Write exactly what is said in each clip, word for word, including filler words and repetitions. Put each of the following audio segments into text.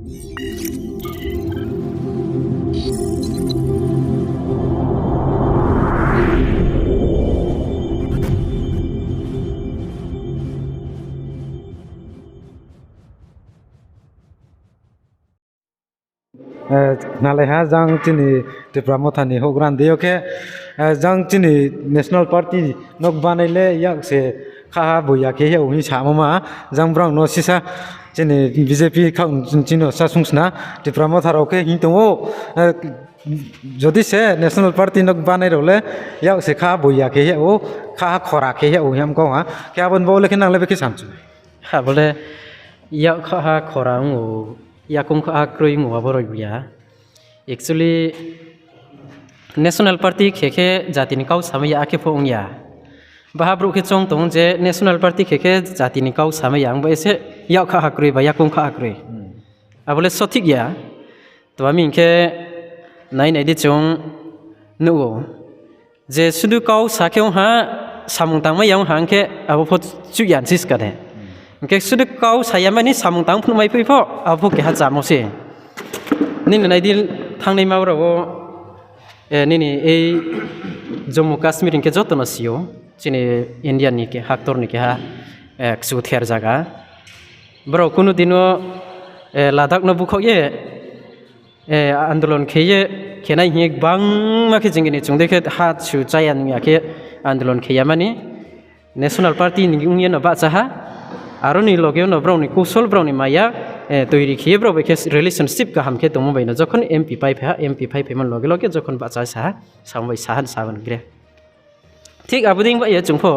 Eh, nalai ha jang chini Tipra Motha ni houhgra ni deing yo khe, eh, jang chini National Party no banai le yak se kha ha boiya khe ya ou hing samo ma, jang brao no sisa chini B J P khaoh chini no sasung sna, Tipra Motha rao khe hing tong ou, eh, jodi se National Party no banai rao le yak se kha ha boiya khe ya ou, kha ha khora khe ya ou hing kau ha, khe abo ni bo le khe nang le be khe samchu. Abo le yak kha ha khora ong ou, yakoung kha ha kroi ong ou, abo roi ya. Actually, National Party khe khe jati ni kau samai ya, akhe pho ong ya. Baha brouh khe choung tong je National Party khe khe jati ni kau samai ya, ang bo ese yak kha ha kroi ba yakoung kha ha kroi. Abo le sothik ya. Tma hing khe nai nai di chung nuh ou. Je sudu kau sa khe ong ha, samung tangmai ya ong ha hing khe abo pho chuh ya nsi ska de. Hing khe sudu kau sa ya mani samung tang phnuhmai phui pho, abo pho keha chamo se. Nini nai di thanngnaima rao wo, eh, nini ei Jammu Kashmir hing khe joto no si ou. Chini India ni khe, haktor ni keha, eh, kchuther zaga. Brao kunu din wo, eh, Ladakh no bukhaoh ye, eh, andolon khe ye, khenai hing ye gbangma khe jing ni chung dei khe ha chu chaya nung ya khe andolon khe ya mani. National Party ni ong ye no bahcha ha, aro ni loge no brao ni kousol, brao ni maya, eh, toiri khe ye brao bai khe relationship kaham khe tongmo bai no jokhon M P phaiphai ha, M P phaiphaimo loge loge jokhon bahcha sa ha, samo bai sa ha, sa ha gre. Thik abo dei bai ye chung pho,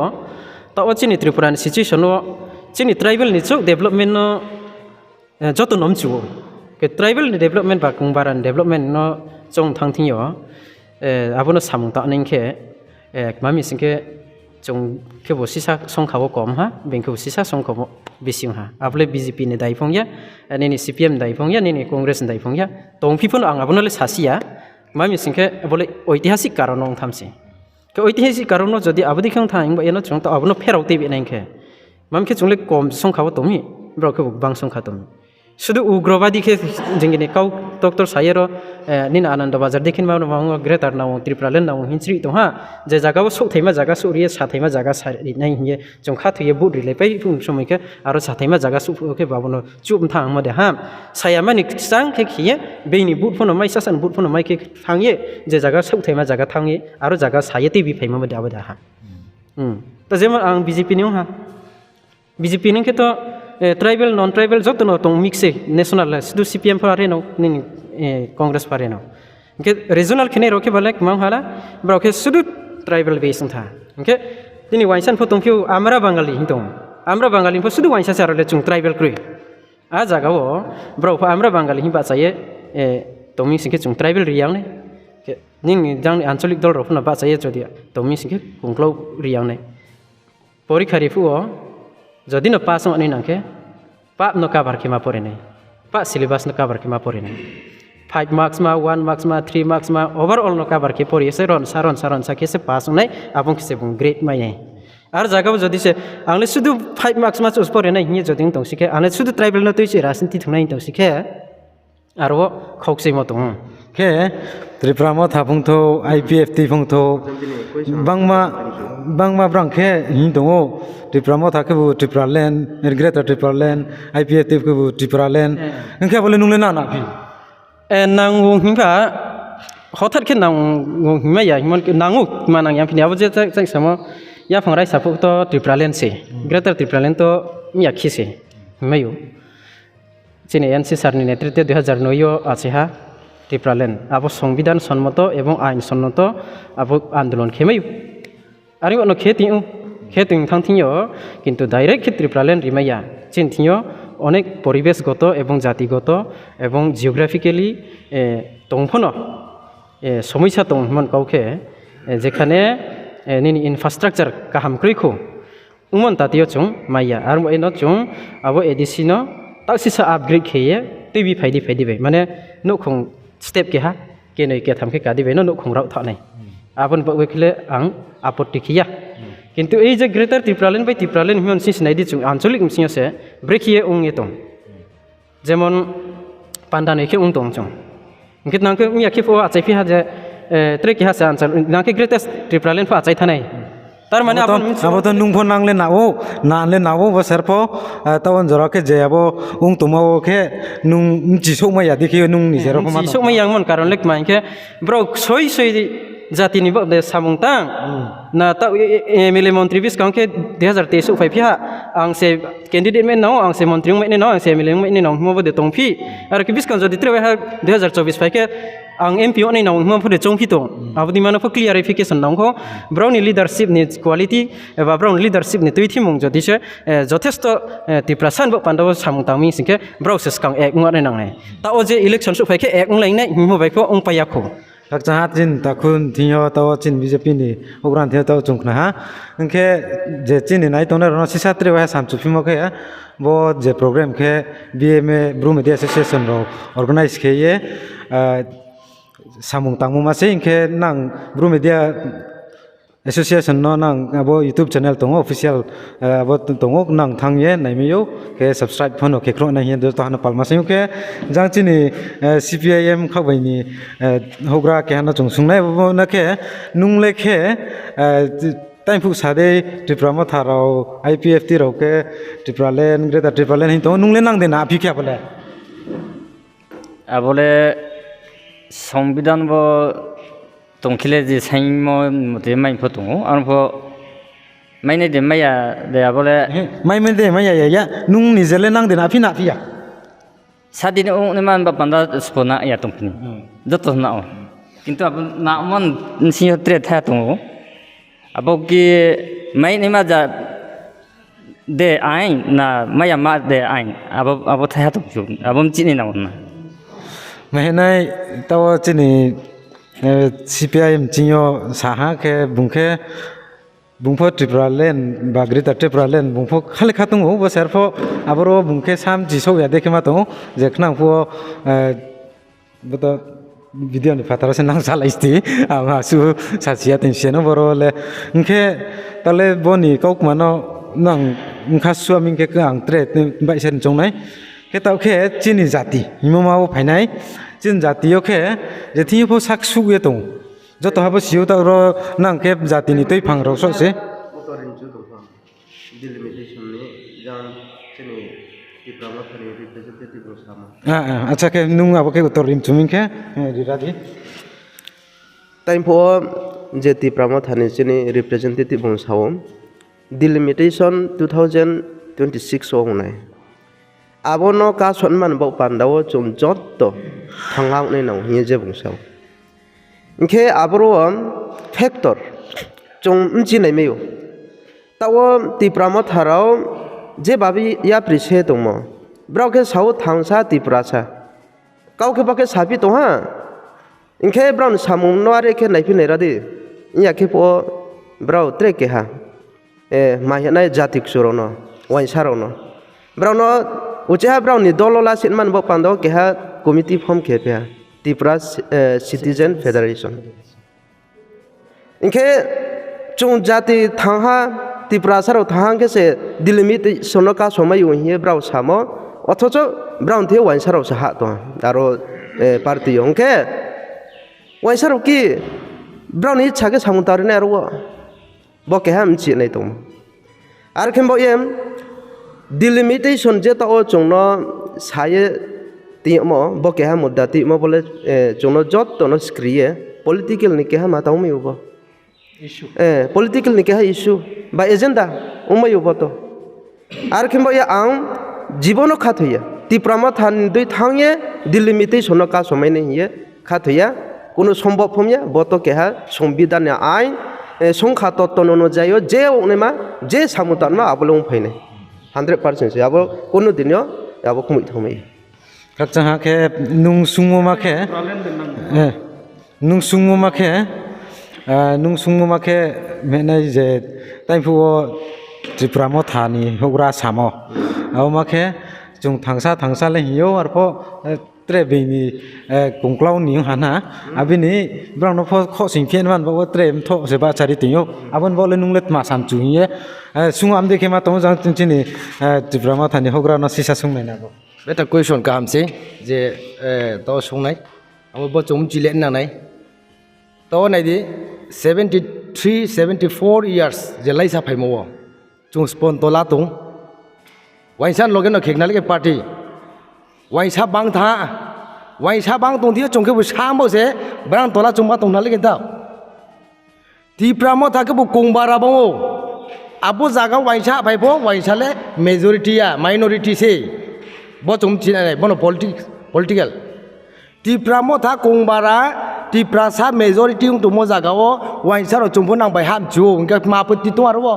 taoh wo chini Tripura ni situation wo, chini tribal ni chouh development no, eh, joto no mchu ou. Khe tribal ni development ba kong bara ni development no chung thanng thing yo, eh, abo no samung tang nai khe, eh, kma mi sing khe chung khebu sisa songkha wo kom ha, being khebu sisa songkha wo bisi ong ha. Abo le B J P ni dai phung ya, eh, nini C P M ni dai phung ya, nini Congress ni dai phung ya. Tongphi pho no ang abo no le sasi ya. Kma mi sing khe abo le oitihasik karon no ong tham se. Khe oitihasik karon no jodi abo dei khe ong thanng hing ba ye no chung taoh abo no pherao tei bai nai khe. Kma mi khe chung le kom songkha wo tong mi, brao khebu gbang songkha tong mi. Sudu ugrobadi khe jing ni kau doctor sa ye ro, eh, nini Anando Bazar dei khe ma no ma ong Greater Nang Tripura land nang hing chri tong ha, je zaga wo souhthaima zaga souhri ye, sathaima zaga sari nai hing ye, chung khathoi ye vote rilai pai phung somoi khe, aro sathaima zaga souh phuh khe babo no chuh mthanngmo de ha. Saya mani kchang khe khe ye, being ni vote pho no mai, sasa ni vote pho no mai khe thanng ye, je zaga souhthaima zaga thanng ye, aro zaga sa ye tei bi phaimo de abo de ha. Hmm. Ta jemon ang B J P ni ong ha. B J P ni khe to, eh, tribal, non-tribal joto no tong mix se, national le, sudu C P M pho are no, nini, eh, Congress pho are no. Hing khe regional khenai rao khe ba le kma ong ha la, brao khe sudu tribal base ong tha. Hing khe tini uaingsa ni pho tongphi ou Amra Bangali hing tong ou. Amra Bangali pho sudu uaingsa se aro le chung tribal kroi. A zaga wo brao pho Amra Bangali hing bahcha ye, eh, tong mi sing khe chung tribal Reang nai. Khe nini jang ni ancholic dol rao pho no bahcha ye jodi tong mi sing khe kungklou Reang nai. Porikha ri phuh wo, jodi no pass ong nai nang khe, pap no cover khe ma pore nai, pap syllabus no cover khe ma pore nai. Five marks ma, one marks ma, three marks ma, overall no cover khe pore ye se ronsa, ronsa, ronsa khe se pass ong nai, abo ong khe se bung grade mai nai. Ar zaga wo jodi se, ang le sudu five marks ma chus pore nai hing ye jodi ong tong si khe, ang le sudu tribal no tui se rajniti thung nai hing tong si khe, aro wo khaukchuimo tong ou. Khe Tripura Motha phungthou, I P F T phungthou, bangma, bangma brang khe hing tong ou. Tripura Motha khebu Tipraland, Greater Tipraland, I P F T khebu Tipraland. Hing khe abo le nung le nang na phi? Eh, nang ou hing ba, hothat khe nang ou hingmai ya, hingmo khe nang ou ma nang ya phi ni abo je chak, chak samo, yaphang raisa phuh to Tipraland se, Greater Tipraland to miya khe se hingmai ou. Chini N C sir ni netritwe dui hazar noi yo acheha Tipraland. Abo songbidhan sonmoto ebong ain sonmoto abo andolon khemai ou. Are bo no khe tong ou, khe tong thanng thing yo, kintu direct khe Tipraland rimai ya. Chini thing yo onek poribeshgoto ebong jatigoto ebong geographically, eh, tong pho no, eh, somoisa tong hingmo kau khe, eh, jekhane, eh, nini infrastructure kaham kroi khou. Ongmo ni tati yo chung mai ya. Aro bai no chung abo A D C no taoh sisa upgrade khe ye tuibi phai di, phai di bai. Mane nouhkhong step keha, kenoi ketham khe ka di bai no nouhkhong rao thaoh nai. Abo ni baoh bai khe le ang apotti khe ya. Kintu ei je Greater Tipraland bai Tipraland hingmo ni sing se nai di chung ancholic bsing yo se brekhe ye ong ye tong. Jemon, Panda ni khe ong tong chung. Hing khe nang khe ong ya khe pho achai phi ha je, tre keha se answer, nang khe greatest Tipraland pho achai thanai. Tar mane abo to nung pho nang le na ou, na le na ou, bo sir pho, taoh jora khe je abo ong tongma wo khe nung bchi souhmai ya di khe nung ni je rao pho ma bchi souhmai ya mon karon le kma hing khe brao soi soi jati ni baoh de samung tang. Na taoh M L A montri buskang khe dui hazar teis souhphai phi ha, ang se candidate mai nang ou, ang se montri ongmai nai nang ou, ang se M L A ongmai nai nang ou hingmo bo de tong phi. Aro khe buskang jodi tre waiha dui hazar chobis phai khe ang M P ong nai nang ou hingmo pho de choung phi tong. Abo dei ma no pho clarification nang kho. Brao ni leadership ni quality, eba brao ni leadership ni tuithimung jodi se jothesto Tiprasa ni baoh panda wo samung tang mi sing khe brao se skang ek ong nai nang nai. Taoh wo je election souhphai khe ek onglai nai hingmo bai pho ongpai ya kho. Khakchang ha chini takhu thing yo taoh wo chini B J P ni houhgra thing yo taoh wo chung khna ha. Hing khe je chini nai tongnai rao no sisa tre waiha samchuphimo khe, bo je program khe B M A Bru Media Association rao organize khe ye samung tangmo ma sei, hing khe nang Bru Media Association no nang abo YouTube channel tong ou, official, abo tong ou, nang thanng ye naimai ou, khe subscribe pho no khe khrouh nai hing ye joto ha no palma saing ou khe, jang chini C P I M khaoh bai ni houhgra keha no chung sungnai, abo no khe, nung le khe, taiphuh sa dei Tipra Motha rao, I P F T rao khe Tipraland, Greater Tipraland hing tong ou, nung le nang de na phi khe abo le? Abo le সংবিধান bo tong khe le je saingmo mote mai pho tong ou, aro pho mai nai de mai ya de abo le. Mai mai de mai ya ya ya, nung ni je le nang de na phi na phi ya? Sadi ni ong ni man ba panda sbo na ya tong phi ni. Joto na ou. Kintu abo na mon sing yo tre tha tong ou. Abo khe mai naima ja de ain na mai ya ma de ain, abo, abo thaiha tong chu, abo mchih nai nang ou na. Mahenai taoh wo chini C P I M ching yo sa ha khe bung khe, bung pho Tipraland ba Greater Tipraland bung pho khale kha tong ou, bo sir pho aboro bung khe sa mchi souh ya de khe ma tong ou, je khnang pho, bo to video ni phathar wo se nang salai sti, ang asuh sasi ya tong se no boro le. Hing khe taoh le bo ni kaukma no nang bkha sua mi hing khe ang tre baih se choung nai. Khe taoh khe chini jati hingmo ma wo phai nai. Chini jati yo khe je thing yo pho saksuh ye tong ou. Joto ha bo si ou taoh ro nang khe jati ni tuiphang rao soh se. Delimitation ni jang chini Tipra Motha ni representative rao samo. Acha khe nung abo khe uttor ri mchu mi khe, ri ra di. Time pho wo je Tipra Motha ni chini representative bung sa ou, delimitation two thousand twenty-six wo ong nai. Abo no kasoh man baoh panda wo chung joto thanng ha ong nai nang hing ye je bung sa ou. Hing khe aboro wo factor chung bchi naimai ou. Taoh wo Tipra Motha rao je babi yapri se tongmo, brao khe sa ou thangsa Tiprasa. Kau khe bo khe saphi tong ha. Hing khe brao ni samung no are khe naiphi nai ra di. Ong ya khe pho brao tre keha, ma hing nai jati kchu rao no, uaingsa rao no. Brao no uchih ha brao ni dol wo la se man bo panda wo keha committee form khe phi ha, Tripura Citizen Federation. Hing khe chung jati thanng ha, Tiprasa rao thanng ha hing khe se delimitation no kasomai ou hing ye brao samo, othocho brao ni thing yo uaingsa rao se hah tong ha, aro party yo. Hing khe uaingsa rao ki brao ni icha khe samung tang ri nai aro wo. Bo keha bchi nai tongmo. Are khe bo ye delimitation je taoh wo chung no sa ye tongmo, bo keha mudda tongmo bo le, chung no joto no skri ye political ni keha ma tang ongmai ou bo. Political ni keha issue ba agenda ongmai ou bo to. Are khe bo ye ang jibon no khathoi ya, Tipra Motha ni dei thanng ye delimitation no kasomai nai hing ye khathoi ya, kuno sombob phom ya, bo to keha songbidhan ni ain, songkha totto no no jai yo je ongnaima, je samung tangma abo le ongphai nai. Hundred percent se abo kuno din yo abo khmoih thanngmai. Khakchang ha khe nung sungmo ma khe, nung sungmo ma khe, nung sungmo ma khe, menai je taiphuh wo Tipra Motha ni houhgra samo. Abo ma khe chung thangsa thangsa le hing ou, arpho tre bini kongklau ni ong ha na. Abini brao no pho khohsoing phi man bo tre mthoh se bahchari tong ou. Abo ni bo le nung le tma samchu hing ye sung am dei khe ma tong ou jang chini Tipra Motha ni houhgra no sisa sung nai na bo. Beta question kaham se je, eh, to sungnai. Abo bo chung mchi le nang nai. To nai di, seventy three, seventy four years je laisa phaimo wo. Chung spon tola tong. Uaingsa loge no khekna le khe party. Uaingsa bang tha. Uaingsa bang tong thing yo chung khe bo sa bo se, brang tola chung ma tong na le khe tao. Tipra Motha khe bo kongbara bang ou. Abo zaga uaingsa phai pho, uaingsa le majority ya, minority se. Bo chung mchi nai, bo no politi-, political. Tipra Motha kongbara, Tiprasa majority ong tongmo zaga wo, uaingsa rao chung pho nang bai ham chu, hing khe ma pho ti tong aro wo.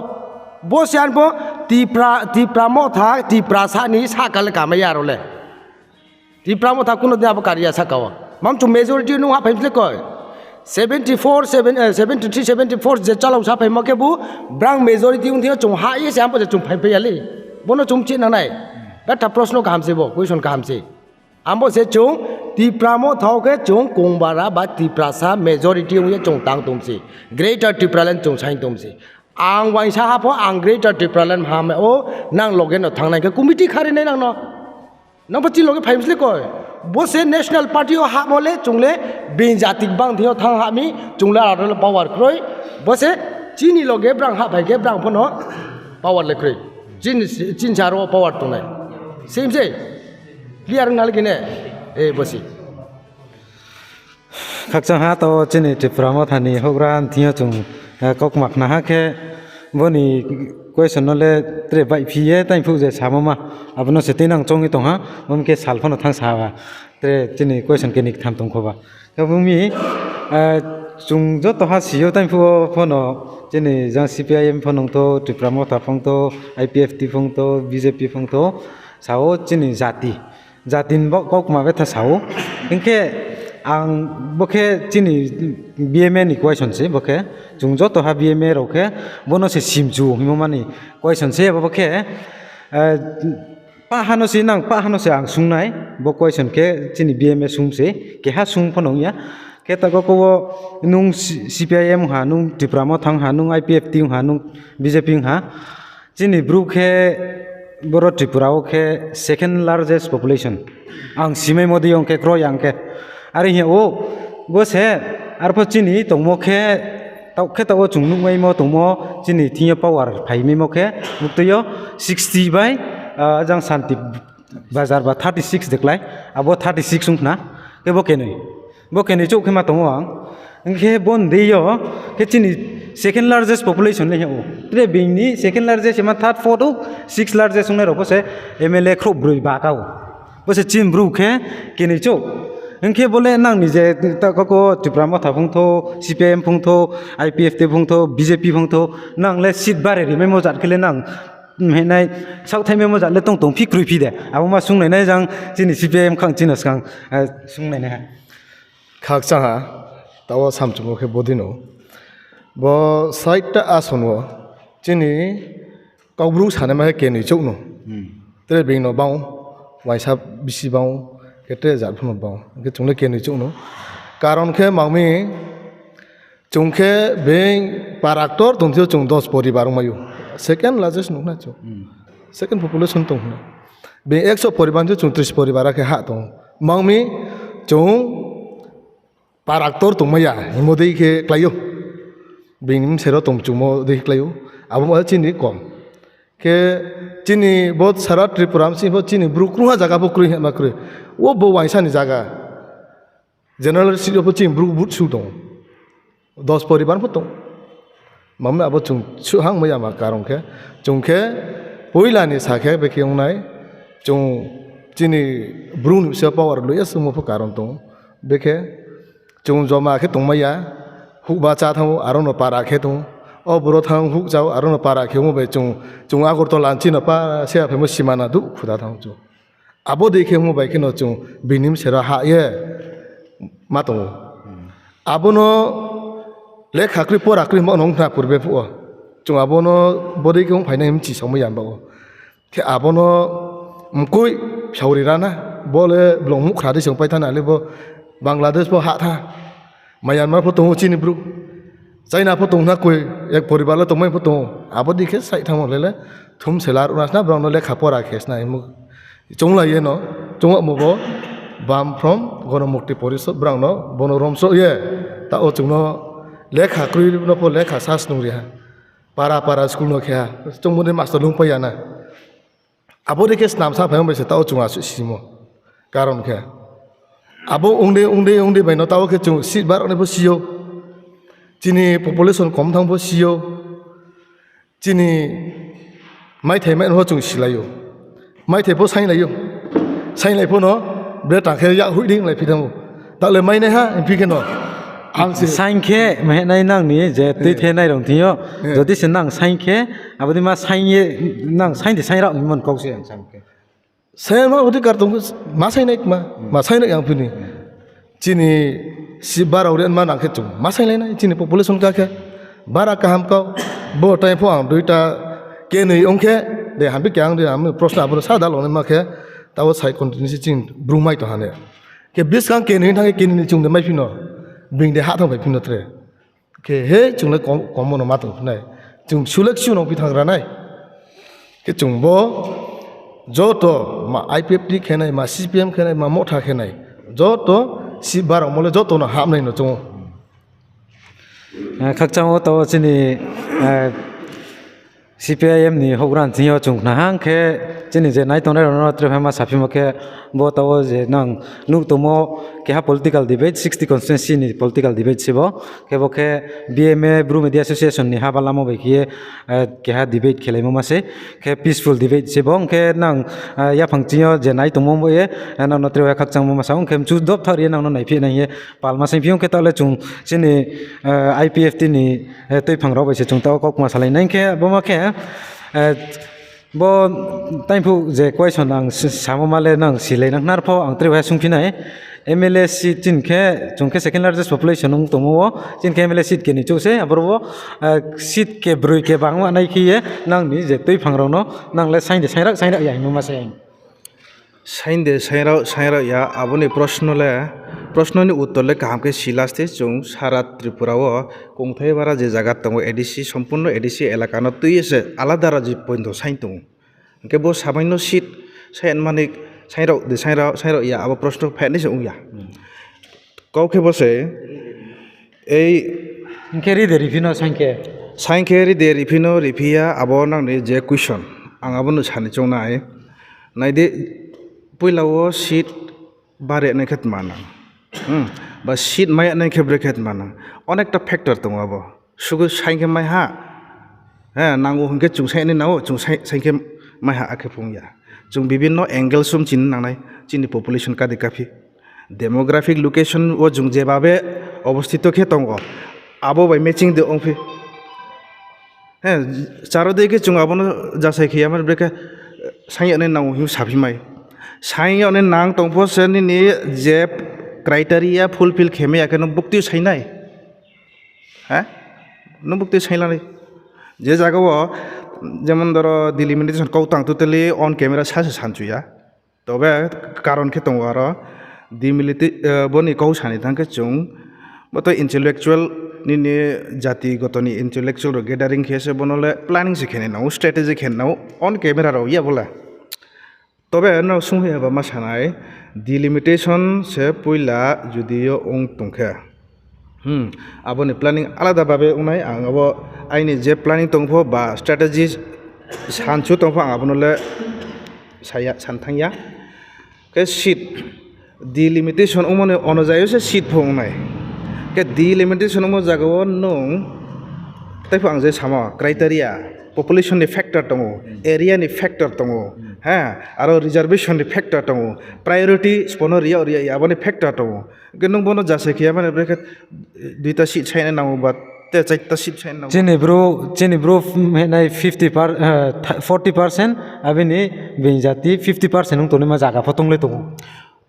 Bo se an pho Tipra, Tipra Motha, Tiprasa ni sahka le kamai ya aro le. Tipra Motha kuno din abo kari ya sahka wo. Mam chung majority nung hahphai msle koi. Seventy four, seven, eh, seventy three, seventy four je chalao sa phaimo khe bo, brang majority ong thing yo chung hah ye se am pho je chung phaipai ya le. Bo no chung mchi nang nai. Betha prosno kaham se bo, question kaham se. Abo se chung Tipra Motha wo khe chung kongbara ba Tiprasa majority ong ye chung tang tong se. Greater Tipraland chung saing tong se. Ang uaingsa ha pho ang Greater Tipraland ha mai ou, nang loge no thanng nai khe committee khari nai nang no. Nang pho chini loge phai msle koi. Bo se national party wo hahmo le chung le being jati bang thing yo thanng hah mi, chung le aro le power kroi. Bo se chini loge brang hahphai khe brang pho no power le kroi. Chini, chini sa aro power tongnai. Same se. Clear ong na le khe ne? E, bo se. Khakchang ha, to chini Tipra Motha ni houhgra thing yo chung, eh, kaukma khna ha khe, bo ni question no le tre baihphi ye taingphuh je samo ma, abo no se tuinang choung ye tong ha, bo khe sal pho no thanngsa ha ba. Tre chini question keni ktham tong kho ba. Khe bo mi, eh, chung joto ha si ou taingphuh wo pho no chini jang C P I M pho nung thou, Tipra Motha phung thou, I P F T phung thou, B J P phung thou, sa ou chini jati. Jati ni bo kaukma betha sa ou. Hing khe ang bo khe chini B M A ni question se bo khe. Chung joto ha B M A rao khe bo no se simchu hingmo ma ni question se bo khe, eh, pah ha no se nang, pah ha no se ang sung nai. Bo question khe chini B M A sung se, keha sung pho no ong ya. Khe taoh koko wo nung C-, C P I M ong ha, nung Tipra Motha ong ha, nung I P F T ong ha, nung B J P ong ha. Chini Bru khe boro Tripura wo khe second largest population. Ang simaimo dei ong khe kroi ang khe. Are hing ou, bo se, arpho chini tongmo khe, taoh khe taoh wo chung nuhmaimo tongmo, chini thing yo power phaimaimo khe, buktui yo sixty bai, ah, jang Santi Bazar ba thirty six de klái, abo thirty six ong khna, khe bo kenoi. Bo kenoi chouh khe ma tong ou ang. Hing khe bo ni dei yo khe chini second largest population le hing ou. Tre being ni second largest, ema third, fourth ou, six largest ongnai rao pho se M L A khrouh broi ba ka ou. Bo se chini Bru khe kenoi chouh. Hing khe bo le nang ni je ta koko Tipra Motha phung thou, C P I M phung thou, I P F T phung thou, B J P phung thou, nang le seat bare rimaimo jat khe le nang, mhenai, saohthaihmaimo jat le tong tong phi kroi phi de. Abo ma sung nai nai jang chini C P I M khang chini skang, eh, sung nai nai ha. Khakchang ha, taoh wo samchungmo khe bodei no. Bo sait ta ason wo chini Kaubru sanaima khe kenoi chouh no. Tre being no bang ou, uaingsa bisi bang ou, khe tre jat pho no bang ou. Hing khe chung le kenoi chouh no. Karon khe mang mi, chung khe being para ktor tong thing yo chung dos poribar ongmai ou. Second largest nuh khna chung. Second population tong khna. Being ekso poribar thing yo chung tris poribar khe hah tong ou. Mang mi chung para ktor tongmai ya hingmo dei khe klái ou. Being ni bsero tongmchumo dei khe klái ou. Abo ma chini kom. Khe chini bo sara Tripura bsing pho chini Bru krungha zaga pho kroi hema kroi. Wo bo uaingsa ni zaga. General seat yo pho chini Bru vote su tong. Dos poribar pho tong. Mami abo chung suhhangmai ya ma karon khe. Chung khe poila ni sa khe bekhe ong nai. Chung chini Bru ni bsing yo power loiya sungmo pho karon tong. Bekhe chung joma khe tongmai ya. Houhba chá thanng ou, aro no para khe tong ou. O boro thanng houh chá ou, aro no para khe ongmo bai chung, chung Agartala ni chini pa se aphaimo simana duh khuda thanng ou chung. Abo dei khe ongmo bai kheno chung bini bsero hah ye ma tong ou. Abo no lekha kroi pora kroi hingmo no ong khna purbe phuh wo. Chung abo no bodei khe ongphainai hing mchi saomai ya ba ou. Khe abo no mkoih saori rana, bo le blong muhkhra dei se ongpai thanng na le bo Bangladesh pho hah tha. Myanmar pho tong ou chini Bru. China pho tong khna koi, ek poribar le tongmai pho tong ou. Abo dei khe saih thanngmo le le, thum se laruh na sna, brao no lekha pora khe sna hingmo. Chounglai ye no, choungmo bo, Bamfront Ganamukti Porishod brang no, bo no romsoh ye, taoh wo chung no lekha kroi no pho lekha sa snung ri ha. Para para school no khe ha, choungmo ni master lungpai ya na. Abo dei khe snam sa phai ong bai se taoh wo chung asuh simo. Karon khe, abo ong dei, ong dei, ong dei bai no taoh wo khe chung seat barao nai pho si ou. Chini population kom thanng pho si ou. Chini maithai mai no pho chung silai ou. Maithai pho sainglai ou. Sainglai pho no, bre tang khe yak hoih dei onglaiphi thanng ou. Taoh le mainaiha, hingphi khe no. Ang se saing khe, mahenai nang ni je tuithenai rao thing yo. Jodi se nang saing khe, abo dei ma saing ye, nang saing de saing rao hingmo ni kau se ang saing khe. Saing ma odhikar tong, ma saingnai kma, ma saingnai yang phi ni. Chini seat barao ri ma nang khe chung ma sainglai nai, chini population ka khe. Bara kaham kau, bo time pho ang duita kenoi ong khe, de hambi khe ang de ang proshno abo no sa dalonai ma khe, taoh wo sai continue se chini Bru mai tong ha ne. Khe buskang kenoi thanng khe kenoi ni chung de maiphi no, being de hah thanng phaiphi no tre. Khe he chung le kom, kom no ma tong phi nai. Chung selection ong phi thanng ra nai. Khe chung bo joto ma I P F T khe nai, ma C P M khe nai, ma Motha khe nai. Joto seat barao mo le joto no hah nai no chung ou. Eh, khakchang wo taoh wo chini, eh, C P I M ni houhgra ni thing yo chung khna ha, hing khe chini je nai tongnai rao no tre phaima saphimo khe, bo taoh wo je nang nuh tongmo keha political debate, sixty constituency ni political debate se bo. Khe bo khe B M A, Bru Media Association ni habalamo bai khe ye, eh, keha debate khelaimo ma se. Khe peaceful debate se bo, hing khe nang, eh, yaphang ching yo je nai tongmo bo ye, eh, nang no tre khakchangmo ma sa, hing khe mchu dopthar ye nang no naiphi nai ye, palma saingphi ong khe taoh le chung chini, eh, I P F T ni, eh, tuiphang rao bai se chung taoh wo kaukma salai nai khe, bo ma khe, eh, bo time phuh je question ang s-, samo ma le nang silai nang khnar pho ang tre uaha sungphi nai. M L A seat chini khe, chung khe second largest population ong tongmo wo, chini khe M L A seat kenoi chouh se, aboro wo, eh, seat kebroi kebang ma nai khe ye, nang ni je tuiphang rao no, nang le saing de saing rao, saing rao ya hingmo ma se. Saing de saing rao, saing rao ya, abo ni proshno le, proshno ni uttor le kaham khe si last chung sara Tripura wo kongthai bara je zaga tongo A D C, sompurno A D C elaka no tui ye se alada raji pointo saing tong ou. Hing khe bo samai no seat saing mani saing rao de saing rao, saing rao ya, abo proshno phainai se ong ya. Kau khe bo se, ei, hing khe ri de riphi no saing khe? Saing khe ri de riphi no riphi ya, abo nang ni je question. Ang abo no sani choung nai. Nai di, poila wo seat bare nai khe tma nang. Hmm, ba seat mai nai khe bre khe tma nang. Onekta factor tong ou abo. Sugu saing khe mai ha. He, nang ou hing khe chung saing nai nang ou, chung saing, saing khe mai ha, akhe phung ya. Chung bibhinno angle sum chini nangnai, chini population kadi kaphi. Demographic location wo chung jebabe obosthito khe tong ou, abo bai matching de ongphi. He, charo dei khe chung abo no jasai khe ya mani bre khe, saing ya nai nang ou hing saphi mai. Saing ya nai nang tong pho se nini je criteria fulfill khe mai ya khe nung bukti saing nai. He? Nung bukti saing la nai. Je zaga wo, jemon doro delimitation kau tang totally on camera sa se sanchu ya. Tobe karon khe tong ou aro, demilita-, eh, bo ni kau sani thanng khe chung, bo to intellectual nini jati goto ni intellectual rao gathering khe se bo no le planning se khe nai nang ou, strategy khe nai nang ou, on camera rao ya bo le. Tobe no sunghoih haba ma sanai, delimitation se poila jodi yo ong tong khe, hmm, abo ni planning alada babe ong nai, ang abo aini je planning tong pho ba strategy sanchu tong pho ang abo no le saya, santhanng ya. Khe seat, delimitation ongmo ni onojai yo se seat pho ong nai. Khe delimitation ongmo zaga wo nung, tei pho ang je samo, criteria, population ni factor tong ou, area ni factor tong ou, ha, aro reservation ni factor tong ou, priority sbo no ri yag ri ya, abo ni factor tong ou. Khe nung bo no jasai khe ya mani bre khe, duita seat saing nai nang ou ba, te chaita seat saing nai nang ou. Chini Bru, chini Bru, hmm, hinai fifty per, eh, forty percent, abini being jati fifty percent ong tongnaima zaga pho tong le tong ou.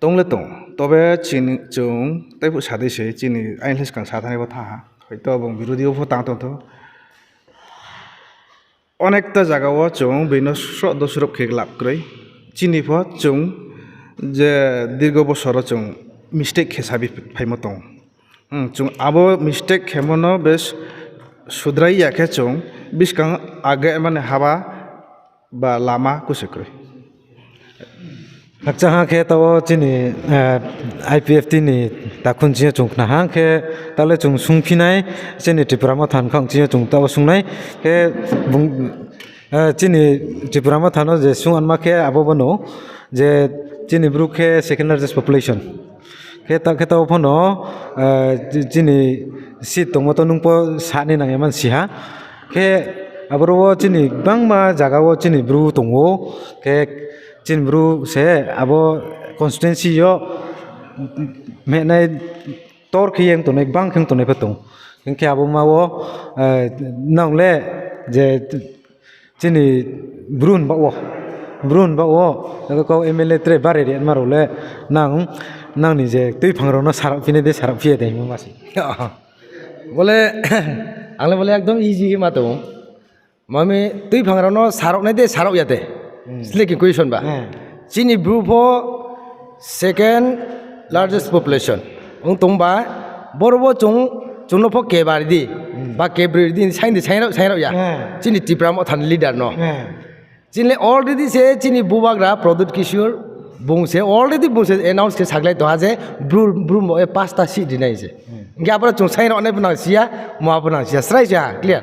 Tong le tong. Tobe chini chung, tei phuh sa dei se, chini aini le skang sa thanai bo thanng ha. Hoito bung birodhi wo pho tang tong thou. Onekta zaga wo chung being no sroh dosroh khe lab kroi. Chini pho chung je dirgo bosor wo chung mistake khe sabi phaimo tong. Hmm, chung abo mistake khemo no bes sudrai ya khe chung buskang age mani haba ba lama kusi kroi. Khakchang ha khe taoh wo chini, eh, I P F T ni takhun chini yo chung khna ha khe, taoh le chung sungphi nai, chini Tipra Motha ni khaoh chini yo chung taoh wo sung nai khe, bung, eh, chini Tipra Motha no je sung anma khe abo bo no, je chini Bru khe second largest population. Khe ta-, khe taoh pho no, eh, chi-, chini seat tongmo to nung pho sa ni nang ya man si ha. Khe aboro wo chini gbangma zaga wo chini Bru tong ou. Khe chini Bru se abo constituency yo mehnai tor khe yeng tongnai, gbang khe tongnai pho tong. Hing khe abo ma wo, eh, nang le je chini Bru ni baoh wo, Bru ni baoh wo, kau M L A tre bari ri ma rao le nang, nang ni je tuiphang rao no sarao phi nai de, sarao phi ya de hingmo ma se. Bo le, ang le bo le ekdom easy khe ma tong ou. Mami tuiphang rao no sarao nai de, sarao ya de. Sleki question ba. Chini Bru pho second largest population ong tong ba, boro wo chung, chung no pho keba ri di, ba kebroi ri di, saing di, saing rao, saing rao ya. Chini Tipra Motha ni leader no. Chini le already se chini bubagra Pradyot Kishore bung se already bung se announce khe sakhlai tong ha je Bru, Bru mo e pasta seat ri nai se. Hing khe aboro chung saing rao nai pho nang si ya, mo pho nang si ya, srai se ha, clear.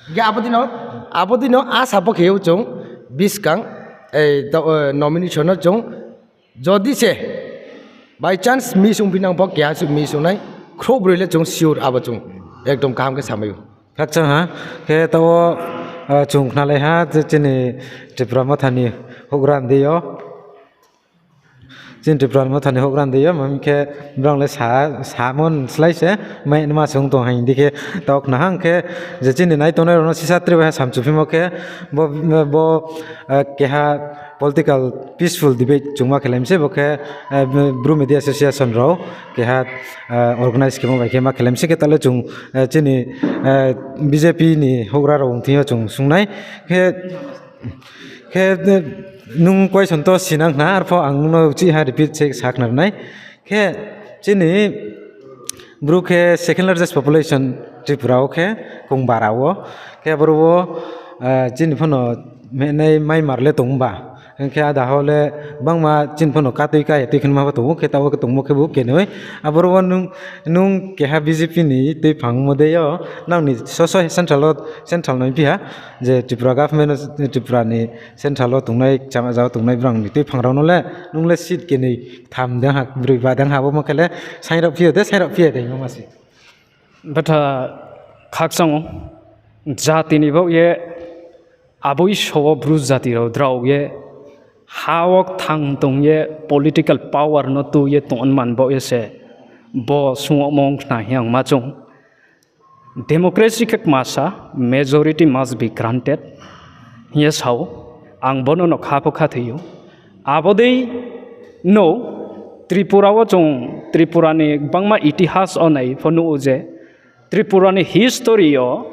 Hing khe abo dei no, abo dei no asa pho khe ou chung buskang, ei, nomination no chung jodi se by chance miss ongphi nang pho keha se miss ong nai, khrouhbroi le chung sure abo chung ekdom kaham khe samai ou. Khakchang ha, khe taoh wo, ah, chung khnalai ha, je chini Tipra Motha ni houhgra ni deing yo. Chini Tipra Motha ni houhgra ni deing yo, mami khe brang le sa, samon slái se, mai nma se ong tong ha hing di khe, taoh khna ha khe, je chini nai tongnai rao no sisa tre bai ha samchuphimo khe, bo, bo, eh, keha political peaceful debate chung ma khelai mi se, bo khe, eh, Bru Media Association rao keha, eh, organize khemo bai khe ma khelai mi se khe, taoh le chung, eh, chini, eh, B J P ni houhgra rao ong thing yo chung sung nai. Khe, khe, eh, nung question to sinang khna, arpho ang nung no uchih ha repeat se sa khna ri nai. Khe chini Bru khe second largest population Tripura wo khe kong bara wo. Khe aboro wo, eh, chini pho no mehnai maimar le tong ba. Hing khe ada ho le gbangma chini pho no katui ka ya tui khe ma pho tong ou, khe taoh wo khe tongmo khe bo kenoi. Aboro wo nung, nung keha B J P ni tuiphangmo dei yo, nang ni soso central wo, central no phi ha, je Tripura government, Tripura ni central wo tongnai, chama jao tongnai brang ni tuiphang rao no le, nung le seat kenoi, tham dei ha, broi ba dei ha, abo mo khe le, saing rao phi ya de, saing rao phi ya de, hingmo ma se. Betha khakchang ou, jati ni baoh ye, aboi so wo Bru jati rao drao ye, ha wo kthang tong ye, political power no tu ye tong man baoh ye se, bo sung wo mong khna hing ang ma chung. Democracy khe kma sa, majority must be granted hing ye sa ou, ang bo no no kha pho khathoi ou. Abo dei no Tripura wo chung Tripura ni gbangma itihas wo nai pho nuh ou je, Tripura ni history yo,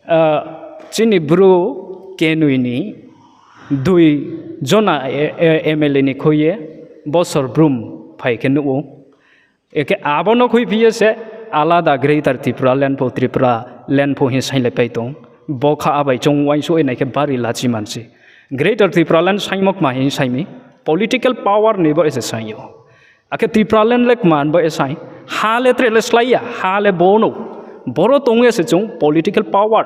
ah, chini Bru kenoi ni dui jona, eh, eh, M L A ni khui ye bosor brum phai khe nuh ou. Ekhe abo no khuiphi ye se alada Greater Tipraland pho, Tripuraland pho hing sainglaipai tong. Bo kha abai chung uaingsouh ye nai khe bari lachi man se. Greater Tipraland saingmo kma hing saing mi, political power ni bo se saing ou. Akhe Tipraland le kma bo saing, ha le tre le slái ya, ha le bo no. Boro tong ye se chung political power.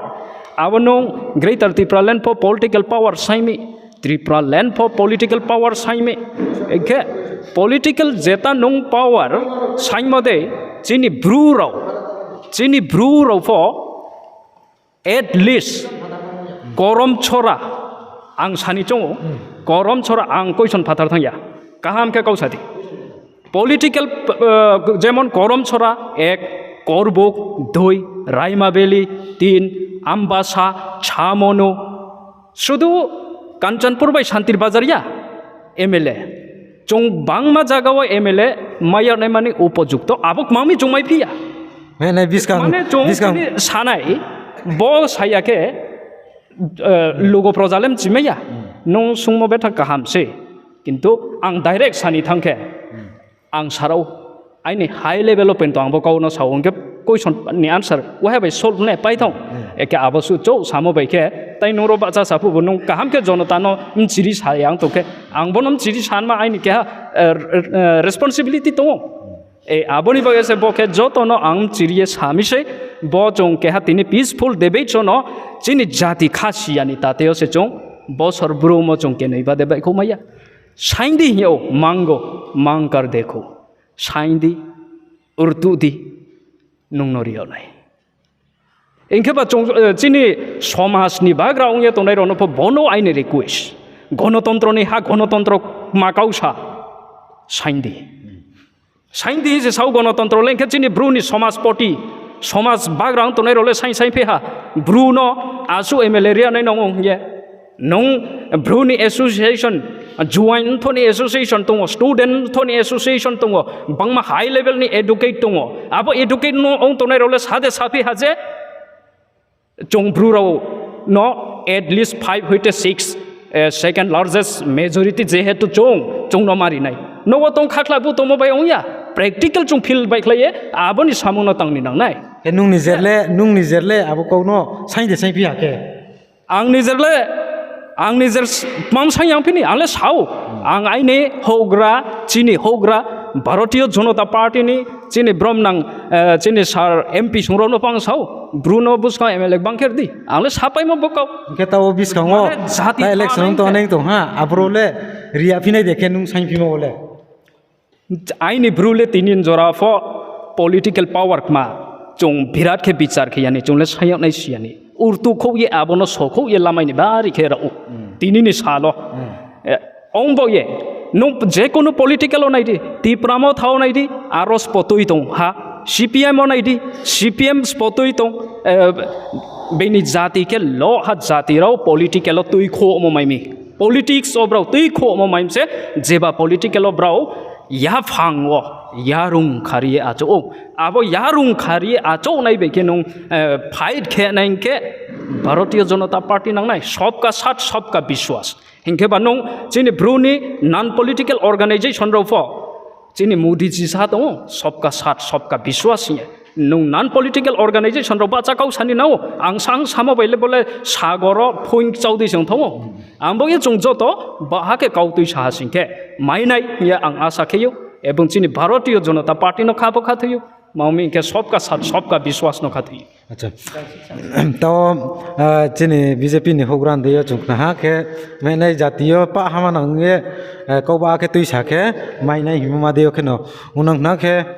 Abo no Greater Tipraland pho political power saing mi, Tipraland pho political power saing mi. Ekhe political jeta nung power saingmo dei, chini Bru rao, chini Bru rao pho at least Korom Chora, ang sani choung ou, Korom Chora ang question phathar thanng ya. Kaham khe kau sa di. Political, eh, jemon Korom Chora ek, Korbuk dui, Raima Valley tin, Ambasa, Chamonu, sudu Kanchanpur bai Santir Bazar ya, M L A. Chung bangma jaga wo M L A mai yag nai mani upojukto, abo kmang mi chung maiphi ya. Mane chung sanai, bo sa ya khe, eh, lugo proja le mchimai ya. Nung sungmo betha kaham se. Kintu ang direct sani thanng khe, ang sarao, aini high level wo pento ang bo kau no sa ou, hing khe question ni answer waha bai solve ne pai thanng. Eke abo suh chouh samo bai khe, tai nung ro bahcha sa phuh bo nung kaham khe jonota no mchiri sa ya ang tong khe, ang bo no mchiri sanma aini keha, eh, eh, responsibility tong ou. E, abo ni bagoi se bo khe joto no ang mchiri ye sa mi sei, bo chung keha tini peaceful debate no chini jati khasi ya ni tate yo se chung bosor broumo chung kenoi ba de baihkhouh mai ya. Saing di hing ou, mango, mang kar dekho. Saing di, rtuh di, nung no ri yag nai. Hing khe ba chung, eh, chini somaj ni bagra ong ye tongnai rao no pho bo no aini request. Gonotontro ni ha, gonotontro kma kau sa. Saing di. Saing di se sao gonotontro le hing khe chini Bru ni somajpoti, somaj bagra ong tongnai rao le saing saing phi ha. Bru no asuh M L A ri ya nai nang ong hing ye. Nung Bru ni association, juaing mtho ni association tong ou, student mtho ni association tong ou, bangma high level ni educate tong ou. Abo educate no ong tongnai rao le sa de saphi ha je, chung Bru rao no at least five hoite six, eh, second largest majority jehetu chung, chung no mari nai. Nogo tong khakhla bu tongmo bai ong ya, practical chung field baihkhlai ye, abo ni samung no tang ni nang nai. Khe nung nijer le, nung nijer le abo kau no saing de saing phi ha khe? Ang nijer le, ang nijer s-, tmam saing yang phini, ang le sao. Ang aini houhgra, chini houhgra, Bharatiya Janata Party ni, chini bromnang, eh, chini sir M P song rao no pho ang sao. Bru no buskang M L A gbang khe ri di. Ang le sapaimo bo kau. Hing khe tao buskang wo, mane jati ta election thanng tong khe nai tong ha, aboro le ri ya phi nai de khe nung saing phimo wo le. Aini Bru le tini jora pho political power kma, chung birat khe bichar khe ya ni, chung le saing yag nai si ya ni. Rtuh khouh ye abo no sokhouh ye lamai ni bari khe rao ou. Tini ni sal wo. Eh, ong bo ye, nung je kunu political wo nai di, Tipra Motha wo nai di, aro spotoi tong ha, C P M wo nai di, C P M spotoi tong, eh, bini jati khe lo ha jati rao political wo tuikhouhmo mai mi. Politics wo brao tuikhouhmo mai mi se, jeba political wo brao yaphang wo, yarung khari ye achouh ou. Abo yarung khari ye achouh nai bai khe nung, eh, fight khe nai hing khe Bharatiya Janata Party nang nai, sabka saath, sabka vishwas. Hing khe ba nung chini Bru ni non political organisation rao pho, chini Modi ji sa tong ou, sabka saath, sabka vishwas hing ye. Nung non political organisation rao bahcha kau sa ni nang ou, ang sa, ang samo bai le bo le sagor wo phuing kchau dei se ong thanng ou. Ang bo ye chung joto baha khe kau tuisa ha sing khe mai nai hing ye ang asa khe ou, ebong chini Bharatiya Janata Party no kha pho khathoi ou, ma mi hing khe sabka saath, sabka vishwas no khathoi ou. Tao, ah, chini B J P ni houhgra ni deing yo chung khna ha khe, mainai jati yo pah hama nang ye, eh, kau ba khe tuisa khe, mainai hingmo ma deing yo kheno, ong nang khna khe,